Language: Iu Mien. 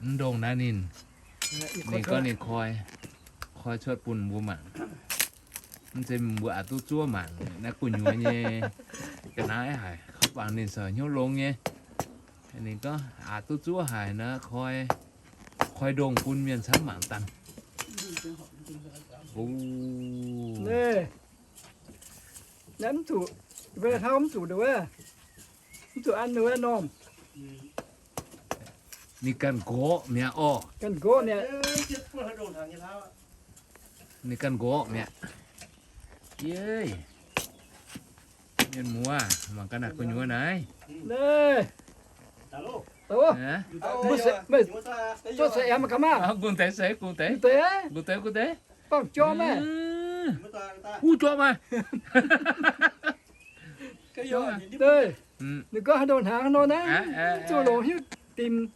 Mv ndongh naaiv ninh, ninh gorngv ninh koi, koi cuotv bun mbuo mangc. Mv zeiz mbuo aqc duqv zuov mangc naaiv gu'nyuoz nyei ga'naaiv haic, kouv bangc ninh soux hnyouv longx nyei. Ninh gorngv aqc duqv zuov haic naaiv, koi, koi ndongh bun mienh camv mangc dangh. Naaiv mv zuqc, mv zuqc, mv zuqc an norm. Ninh ganh nqorqv mi'aqv orqc. Ganh nqorqv mi'aqv. Ninh ganh nqorqv mi'aqv. Yie, mienh muoz, mangc gaax naaic gu'nyuoz naaiv. Meih zorqv sai aeqv, mangc gaax maah. Gungx deix se, gungx deix, gungx deix, gungx deix. Bangc jorm meih. Huv jorm meih. Ninh gorngv haaix nor haaix nor naaiv, zuqc longc hiuv dimc.